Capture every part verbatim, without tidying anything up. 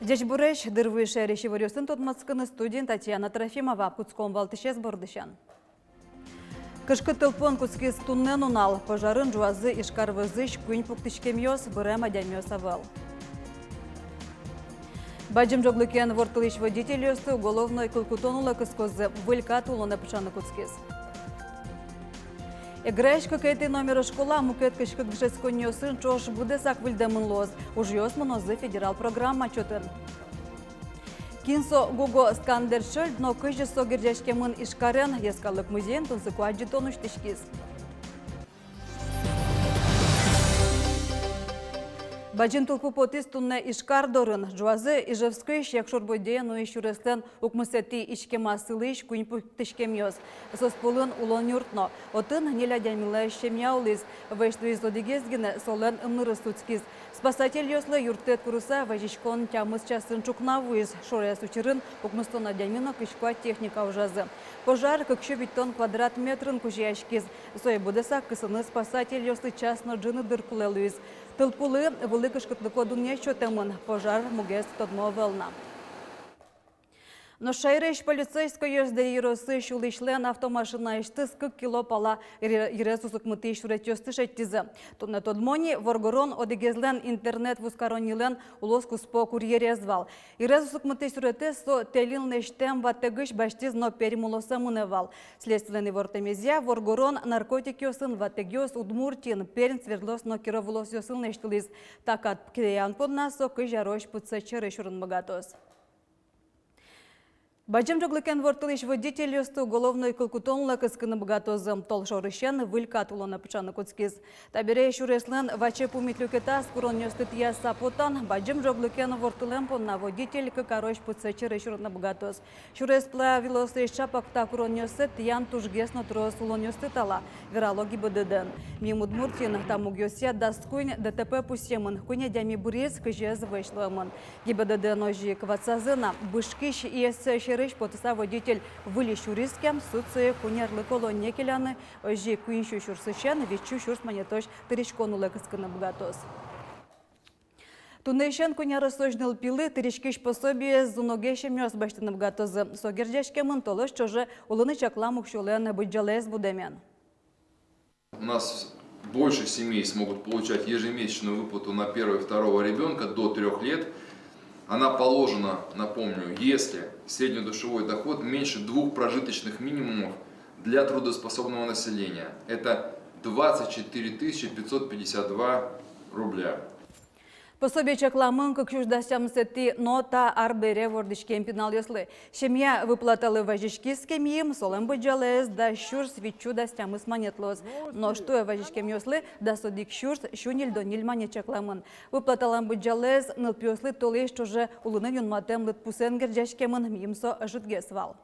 Ӟечбуресь! Дыр вуиз шаерысь иворъёсын тодматскыны. Студиын Татьяна Трофимова. Кутском валтӥсез бордысен. Кышкыт тылпуэн кутскиз туннэ нунал. Пожарын ӝуазы Ижкар вӧзысь куинь пуктӥськемъёс, бырем адямиос ӧвӧл. Бадӟым ӝоглыкен ворттылӥсь водительёсты уголовной кыл кутон улэ кыскозы, выль кат улонэ пыӵаны кутскиз. Эграысь кыкетӥ номеро школа мукет кышкыт дышетсконниосын ӵош быдэсак выльдэмын луоз. Ужъёс мынозы федерал программа чотын. Кин со Гуго Скандер шильд но кызьы со герӟаськемын Ижкарен? Йӧскалык музейын тунсыко адӟытон усьтӥськиз. Бадӟым тылпу потӥз туннэ Ижкар дорын. Ӝуазы Ижевскысь Якшур-Бӧдьяе нуись сюреслэн укмысэтӥ иськемаз сылӥсь куинь пуктӥськемъёс. Соос пӧлын улон юрт но. Отын ньыль адямилэсь семья улӥз. Вӧсь луиз одӥгез гинэ, солэн ымнырыз сутскиз. Спасательёслы юрттэт курыса, вазиськон тямыс часын ӵукна вуиз. Шоръяз учырын укмыстон адями но кызь куать техника ужазы. Пожар кык сю витьтон квадрат метрын кузёяськиз. Сое быдэсак кысыны спасательёслы час но ӝыны дыр кулэ луиз. Тылпулы вылӥ кышкытлыко дунъет сётэмын, пожар мугез тодмо ӧвӧл на. Нош шаерысь полицейскойёс Дэри ёросысь улӥсьлэн автомашинаысьтыз кык кило пала йыре-, йырез узыкмытӥсь сюретъёсты шедьтӥзы. Туннэ тодмо ни, воргорон одӥгезлэн интернет-вузкароннилэн улос куспо курьерез вал. Йырез узыкмытӥсь сюретэз со Тэлин лэсьтэм ватэгысь басьтӥз но Пермь улосэ мынэ вал. Следствилэн ивортэмезъя, воргорон наркотикъёсын ватэгъёс Удмуртиын, Пермь, Свердловск но Киров улосъёсын лэсьтылӥз. Та кат тӥян понна со кызь арозь пытсэт сьӧры сюрыны быгатоз. Бадӟым ӝоглыкен ворттылӥсь водительёсты уголовной кыл кутон улэ кыскыны быгатозы. Толшорысен выль кат улонэ пыӵаны кутскиз. Табере сюреслэн ваче пумит люкетаз куронъёсты тӥяса потан, бадӟым ӝоглыкен ворттылэм понна водитель кык арозь пытсэт сьӧры сюрыны быгатоз. Сюрес правилоосысь чапак та куронъёссэ тӥян тужгес но трос улонъёсты тала, верало ГИБДД-ын. Мим Удмуртиын та мугъёсъя дас куинь ДТП пусъемын, куинь адями быриз, кызез вӧсь луэмын. ГИБДД-ын озьы ик ватсазы на: бышкись иэс сьӧрысь потыса водитель выльысь сюриз ке, суд сое куинь арлы колоние келяны, озьы ик куинь сю сюрсысен вить сю сюрс манетозь тыриськон улэ кыскыны быгатоз. Туннэысен куинь аресозь нылпилы тыриськись пособиез зуногес семьяос басьтыны быгатозы. Со герӟаськемын толэзь ӵоже улыны чаклам уксёлэн быдӟалаез будэмен. У нас больше семей смогут получать ежемесячную выплату на первого и второго ребёнка до трёх лет. Она положена, напомню, если среднедушевой доход меньше двух прожиточных минимумов для трудоспособного населения. Это двадцать четыре тысячи пятьсот пятьдесят два рубля. Пособие чакламын кык сюрс дас тямысэтӥ но та ар бере вордӥськем пиналъёслы. Семья выплаталы вазиськиз ке, мим солэн быдӟалаез дас сюрс вить сю дас тямыс манет луоз. Нош туэ вазиськемъёслы дас одӥг сюрс сю ньыльдон ньыль манет чакламын. Выплаталэн быдӟалаез нылпиослы толэзь ӵоже улыны юнматэм лыдпусэн герӟаськемын, мим со ӧжытгес вал.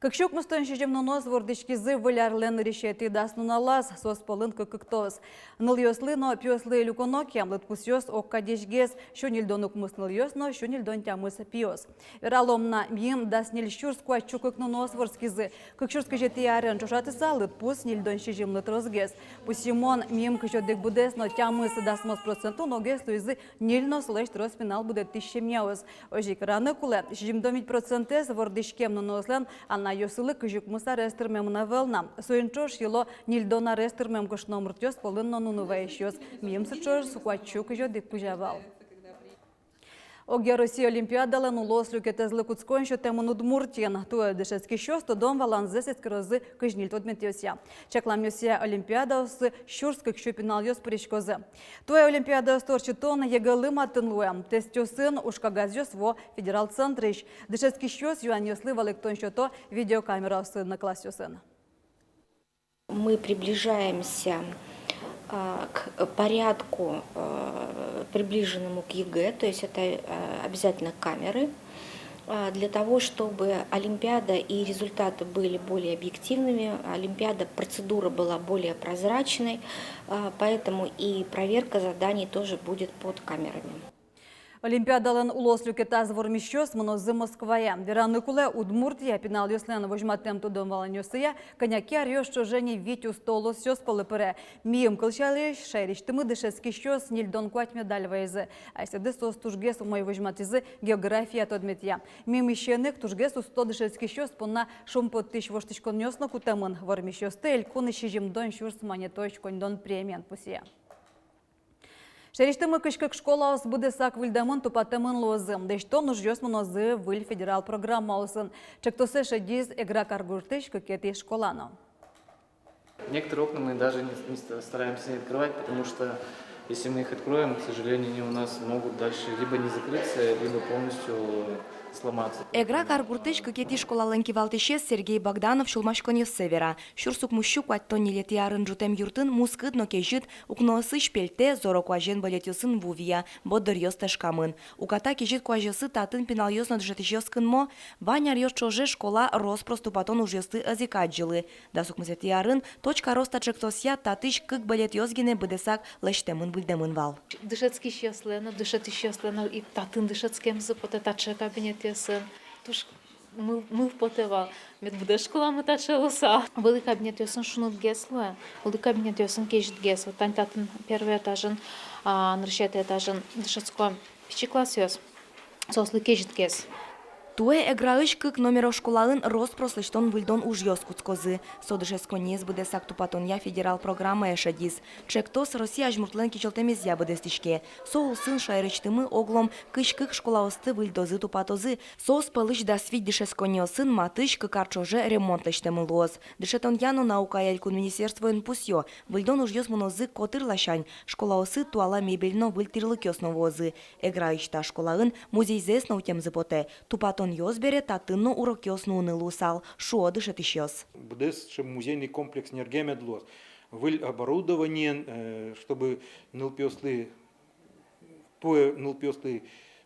Кык сю укмыстон сизьым нуноос вордӥськизы Выль арлэн нырысетӥ дас нуналаз, соос пӧлын кык ктос. Нылъёслы но пиослы люконо ке, лыдпусъёс огкадесьгес: сю ньыльдон укмыс нылъёс но сю ньыльдон тямыс пиос. Вералом на, мим дас ньыль сюрс куать сю кык нуноос вордскизы. Кык сюрс кызетӥ арен ӵошатыса, лыдпус ньыльдон сизьымлы тросгес. Пусйымон, мим кызь одӥг быдэс но тямыс дасмос процент уногес луизы ньыль но солэсь трос пинал будэтӥсь семьяос. Озьы ик вераны кулэ, сизьымдон вить процентэз вордӥськем нуныослэн анайёсылы кызь укмыс арес тырмемын ӧвӧл на. Соин ӵош йыло ньыльдон арес тырмем кышномуртъёс пӧлын но нуны вайисьёс. Мим сыӵеос куать сю кызь одӥг кузя вал. Огъя Россия олимпиадалэн улос люкетэзлы кутскон сётэмын Удмуртиын. Туэ дышетскисьёс тодон-валанзэс эскерозы кызь ньыль тодметъёсъя. Чакламъёсъя, олимпиадаосы сюрс кык сю пиналъёс пыриськозы. Туэ олимпиадаосты ортчытон ЕГЭ-лы матын луэ. Тестъёсын ужкагазъёс вуо федерал центрысь. Дышетскисьёс юанъёслы валэктон сёто видеокамераосын но классъёсын. Мы приближаемся, а, к порядку, а, приближенному к ЕГЭ, то есть это, а, обязательно камеры, а, для того, чтобы олимпиада и результаты были более объективными, олимпиада, процедура была более прозрачной, а, поэтому и проверка заданий тоже будет под камерами. Олимпиадалэн улос люкетаз вормисьёс мынозы Москвае. Вераны кулэ, Удмуртия пиналъёслэн возьматэм тодон-валанъёссыя кӧня ке аръёс ӵоже ни вить усто улосъёс пӧлы пыре. Миым кылсярысь, шаерысьтымы дышетскисьёс ньыльдон куать медаль вайизы. Асьсэдыз соос тужгес умой возьматӥзы география тодметъя. Мимысенэк тужгес усто дышетскисьёс понна шумпоттӥсь воштӥськонъёс но кутэмын. Вормисьёсты элькунысь сизьымдон сюрс манетозь коньдон премиен пусъе. Шаерысьтымы кызь кык школаос быдэсак выльдэмын-тупатэмын луозы. Дышетон ужъёс мынозы выль федерал программаосын. Ӵектосэ шедиз Эгра каргуртысь кыкетӥ школа но. Некоторые окна мы даже не, не ста-, стараемся не открывать, потому что если мы их откроем, к сожалению, они у нас могут дальше либо не закрыться, либо полностью сломаться. Эгра каргуртысь кыкетӥ школалэн кивалтӥсез Сергей Богданов сюлмаськонъёссэ вера. Сюрс укмыссю куатьтон ньылетӥ арын ӝутэм юртын мускыт но кезьыт, укноосысь пельтэ, зоро куазен бӧлетъёсын ву вия, борддоръёс ташкамын. Уката кезьыт куазьёсы татын пиналъёс но дышетӥсьёс кынмо. Вань аръёс ӵоже школа рос-прос тупатон ужъёсты ӧз ик адӟылы. Дас укмысэтӥ арын «Точка роста» ӵектосъя татысь кык бӧлетъёс гинэ быдэсак лэсьтэмын-выльдэмын вал. Дышетскисьёслэн но, дышетӥсьёслэн но и татын дышетскемзы потэ таӵе кабинетъёсын. Туж мыл, мыл потэ вал, мед быдэс школамы таӵе луысал. Вылӥ кабинетъёсын шунытгес луэ, вылӥ кабинетъёсын кезьытгес. Вот тани татын первый этажын, а, нырысетӥ этажын дышетско пичи классъёс, соослы кезьытгес. Туэ Эграысь кык номеро школаын рос-прос лэсьтон-выльдон ужъёс кутскозы. Со дышетсконниез быдэсак тупатонъя федерал программае шедиз. Ӵектос Россия азьмуртлэн кичӧлтэмезъя быдэстӥське. Со улсын шаерысьтымы оглом кызь кык школаосты выльдозы-тупатозы. Соос пӧлысь дас вить дышетсконниосын матысь кык ар ӵоже ремонт лэсьтэмын луоз. Дышетонъя но наукая элькун министерствоын пусъё: выльдон ужъёс мынозы котыр ласянь. Школаосы туала мебель но выль тӥрлыкъёс но вуозы. Эграысь та школаын музейзэс но утемзы потэ. Тупатонъёс бере татын но урокъёс нуыны луысал, шуо дышетӥсьёс. Быдэс сыӵе музейный комплекс нерге мед луоз. Выль оборудованиен, э, чтобы нылпиослы, туэ нылпиослы,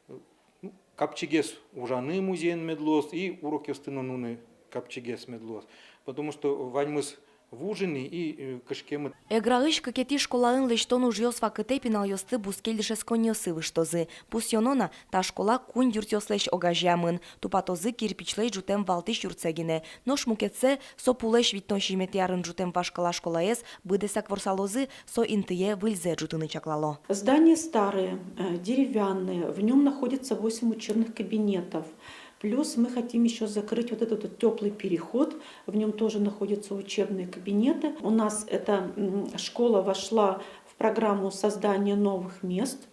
э, ну, капчигес ужаны музейын мед луоз и урокъёсты но нуыны капчигес мед луоз. Потому что ваньмыз вуж ини и, э, кышкемыт. Эграысь кыкетӥ школаын лэсьтон ужъёс вакытэ пиналъёсты бускель дышетсконниосы выжтозы. Пусъёно на, та школа куинь юртъёслэсь огазеямын. Тупатозы кирпичлэсь ӝутэм валтӥсь юртсэ гинэ. Нош мукетсэ, со пулэсь витьтон сизьыметӥ арын ӝутэм вашкала школаез, быдэсак ворсалозы, со интые выльзэ ӝутыны чаклало. Здания старые, э, деревянные, в нём находится восемь учебных кабинетов. Плюс мы хотим ещё закрыть вот этот вот тёплый переход. В нём тоже находятся учебные кабинеты. У нас эта, м, школа вошла в программу создания новых мест,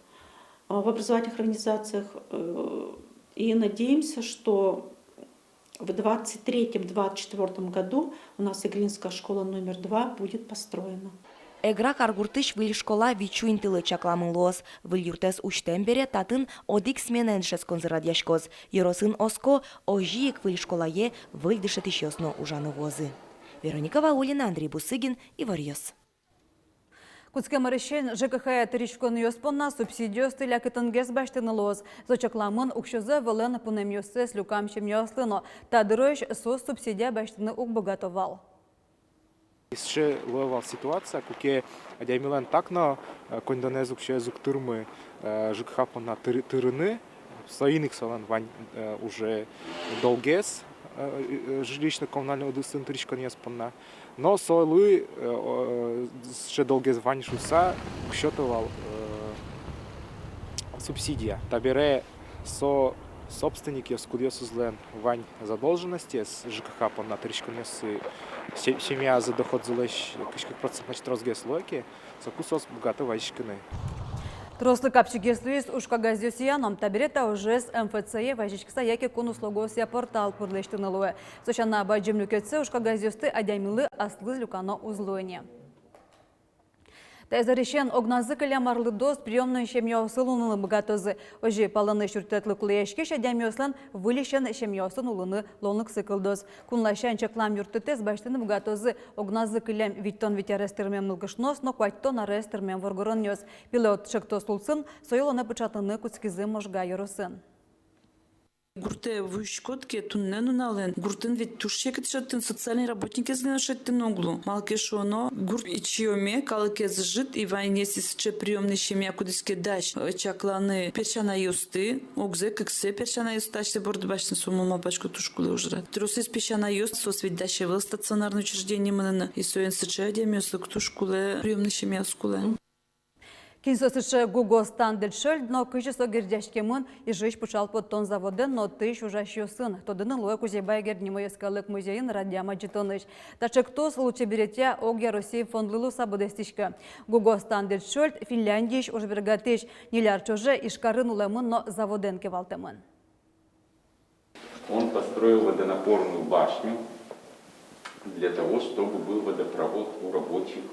а, в образовательных организациях. Э, и надеемся, что в двадцать третьем, двадцать четвёртом году у нас Игринская школа номер два будет построена. Эгра каргуртысь выль школа вить сю интылы чакламын луоз. Выль юртэз усьтэм бере татын одӥг сменаен дышетсконзы радъяськоз. Ёросын оско, озьы ик выль школае выль дышетӥсьёс но ужаны вуозы. Вероника Ваулина, Андрей Бусыгин, «Иворъёс». Кутскем арысен ЖКХ-е тырисьтонъёс понна субсидиосты лякытынгес басьтыны луоз. Со чакламын уксёзэ вылын пунэмъёссэс люкам семьяослы но. Та дырозь соос субсидия басьтыны уг быгато вал. Сыӵе луэ вал ситуация, куке адямилэн так но, э, коньдонэз, уксёез уг тырмы, э, ЖКХ понна тыр-, тырыны, соин ик солэн вань, э, уже долгез, э, э, жилищно-коммунальной удысын тыриськонъёс понна. Но солы, э, о, сыӵе долгез вань шуыса, уг сёто вал, э, субсидия. Табере со собственникъёс, кудъёсызлэн вань задолженностез ЖКХ понна тыриськонъёссы, се-, семьязы доходзылэсь кызь кык процентлэсь тросгес луэ ке, соку соос быгато вазиськыны. Трослы капчигес луиз уж кагазъёсъя но. Табере та ужез МФЦ-е вазиськыса яке кун услугаосъя портал пыр лэсьтыны луэ. Со сяна, бадӟым люкетсэ, уж кагазъёсты, адямилы аслыз люкано уз луы ни. Таиз арысен огназы кылем арлыдоос приёмной семьяосын улыны быгатозы. Озьы палэнысь юрттэтлык улэяськись адямиослэн выльысен семьяосын улыны луонлыксы кылдоз. Кун ласянь чаклам юрттэтэз басьтыны быгатозы огназы кылем витьтон вить арес тырмем нылкышноос но куатьтон арес тырмем воргоронъёс. Пилот ӵектос улсын сое улонэ пыӵатыны кутскизы Можга ёросын. Гуртэ вуиськод ке, туннэ нуналэн гуртын ведь туж секыт шедьтыны, социальный работникез гинэ шедьтыны уг лу. Малы ке шуоно, гурт ичиоме, калыкез ӝыт, и ваньзэ сыӵе приёмный семья, кудӥз ке дась, э, чакланы песянайёсты, огзэ, кыксэ песянайёсты асьсэ борды басьтыны. Со, мон малпасько, туж кулэ ужрад. Тросэз песянайёс, соос ведь дась ӧвӧл стационарный учреждение мыныны, и соин сыӵе адямиослы туж кулэ приёмный семьяос кулэ. Кин со сыӵе Google Standard шёльт но кызьы со герӟаськемын Ижысь пыӵал поттон заводэн но отысь ужасьёсын, тодыны луэ Кузебай Герд нимо йӧскалык музейын радъям адӟытонысь. Та ӵектос, лулчеберетъя, огъя Россиын фондлы луыса быдэстӥське. Google Standard шёльт Финляндиысь ужбергатӥсь ньыль ар ӵоже Ижкарын улэмын но заводэн кивалтэмын. Он построил водонапорную башню для того, чтобы был водопровод у рабочих,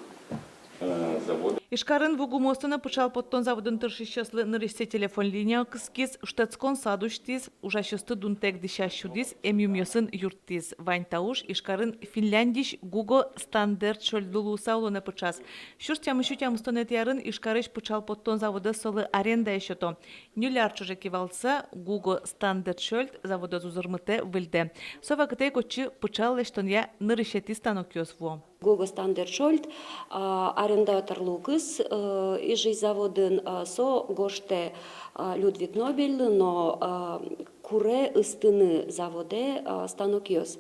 э, завода. Ижкарын ву гумыосты но пыӵал поттон заводын тыршисьёслы нырысьсэ телефон линия кыскиз, шутэтскон сад усьтӥз, ужасьёсты дунтэк дӥсяз, сюдӥз, эмъюмъёсын юрттӥз. Вань та уж Ижкарын Финляндиысь Google Standard шёльтлы луыса улонэ пыӵаз. Сюрс тямыссю тямыстонэтӥ арын Ижкарысь пыӵал поттон заводэз солы арендае сёто. Ньыль ар ӵоже кивалтыса, Google Standard шёльт заводэз узырмытэ, выльдэ. Со вакытэ ик отчы пыӵал лэсьтонъя нырысетӥ станокъёс вуо. Google Standard шёльт, а, арендатор луиз, э, Ижысь заводын, а, со гожтэ, а, Людвиг Нобельлы но, а, куре ыстыны заводэ, а, станокъёс.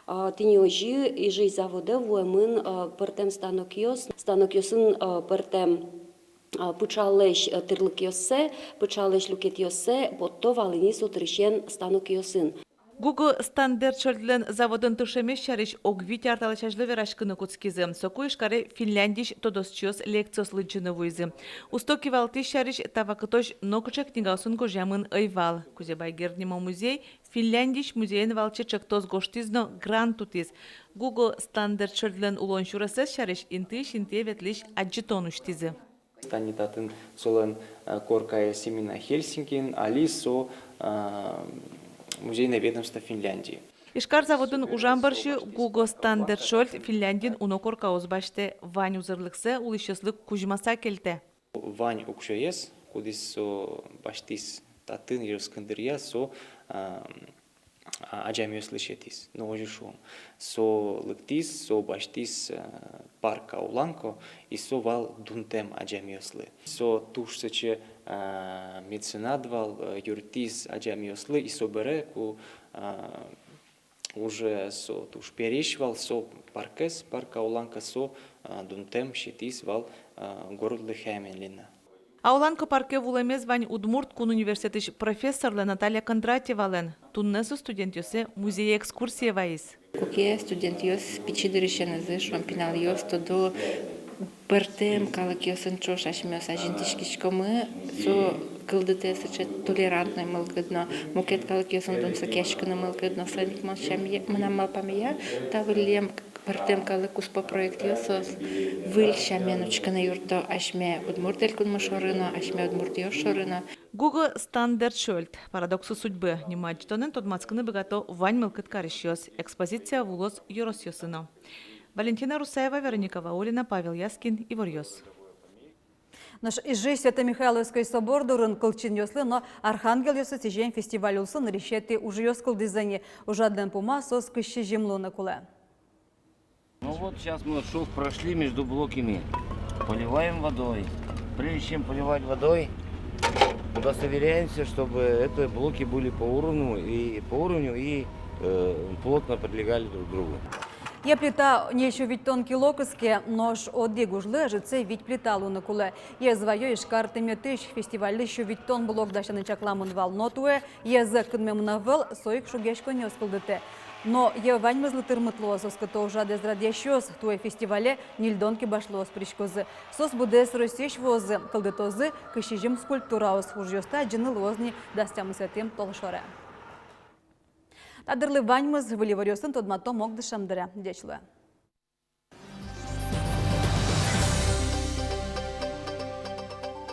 А, тӥни озьы Ижысь заводэ вуэмын, а, пӧртэм станокъёс, станокъёсын, а, пӧртэм а, пыӵаллэсь, э, тӥрлыкъёссэ, пыӵаллэсь люкетъёссэ потто вал ини со дырысен станокъёсын. Google Standard шёльтлэн заводын тыршемез сярысь ог вить ар талэсь азьло вераськыны кутскизы. Соку Ижкаре Финляндиысь тодосчиос лекциос лыдӟыны вуизы. Усто кивалтӥсь сярысь та вакытозь нокыӵе книгаосын гожъямын ӧй вал. Кузебай Герд нимо музей Финляндиысь музеен валче ӵектос гожтӥз но грант утӥз. Google Standard шёльтлэн улон сюресэз сярысь интыысь интые ветлӥсь адӟытон усьтӥзы. Тани татын солэн, э, коркаез именно Хельсинкиын, али со, э, музейное ведомство Финляндии. Ижкар заводын ужам бӧрсьы Google Standard шёльт Финляндиын уно коркаос басьтэ, вань узырлыксэ улӥсьёслы кузьмаса кельтэ. Вань уксёез, кудӥз со басьтӥз татын, Ижевск дыръя, со, э, а, адямиослы сётӥз. Ну, озьы шуом. Со лыктӥз, со басьтӥз, э, парк «Ауланко», и со вал дунтэм адямиослы. Со туж сыӵе, э, меценат вал, э, юрттӥз адямиослы, и собере, ку, э, уже со туж пересь вал, со паркез, парк «Ауланко», со, э, дунтэм сётӥз вал, э, городлы Хяменлы но. «Ауланко» парке вуылэмез вань Удмурт кун университетысь профессорлэн Наталья Кондратьевалэн. Туннэ со студентъёссэ музее экскурсие ваиз. Куке студентъёс пичи дырысенызы, шуом, пиналъёс тодо, пӧртэм калыкъёсын ӵош асьмеос азинтӥськиськомы, со кылдытэ сыӵе толерантной мылкыд но, мукет калыкъёсын тунсыкъяськыны мылкыд но. Соин ик мон сяме, мынам малпамея, та выллем пӧртэм калык куспо проектъёс соос выль сямен учкыны юртто асьме Удмурт Элькунмы шоры но, асьме удмуртъёс шоры но. «Google Standard шёльт. Парадоксы судьбы» нимо адӟытонэн тодматскыны быгато вань мылкыд карисьёс. Экспозиция вуоз ёросъёсы но. Валентина Русаева, Вероника Ваулина, Павел Яскин, «Иворъёс». Нош Ижысь Свято-Михайловской собор дурын кылчинъёслы но архангелъёслы сӥзем фестиваль улсын нырысетӥ ужъёс кылдӥзы ини. Ужрадлэн пумаз соос кызь сизьым луыны кулэ. Ну вот, сейчас мы шов прошли между блоками. Поливаем водой. Прежде чем поливать водой, удостоверяемся, чтобы это блоки были по уровню и, по уровню и, э, плотно прилегали друг к другу. Йӧ плита ньыль сю витьтон кило кыске, нош одӥг ужлы ӧжытсэ вить плита луыны кулэ. Йӧэз ваё Ижкар тыметысь. Фестивальлы сю витьтон блок дасяны чакламын вал, но туэ йӧзэ кынмемын ӧвӧл, со ик шугъяськонъёс кылдытэ. Но йӧ ваньмызлы тырмыт луоз, оскыто ужрадэз радъясьёс. Туэ фестивале ньыльдон кибашлыос пыриськозы. Соос быдэс Россиысь вуозы, кылдытозы кызь сизьым скульптураос. Ужъёсты адӟыны луоз ни дас тямысэтӥ толшоре. Та дырлы ваньмыз. Выль иворъёсын тодматом огдышем дыре. Ӟеч луэ.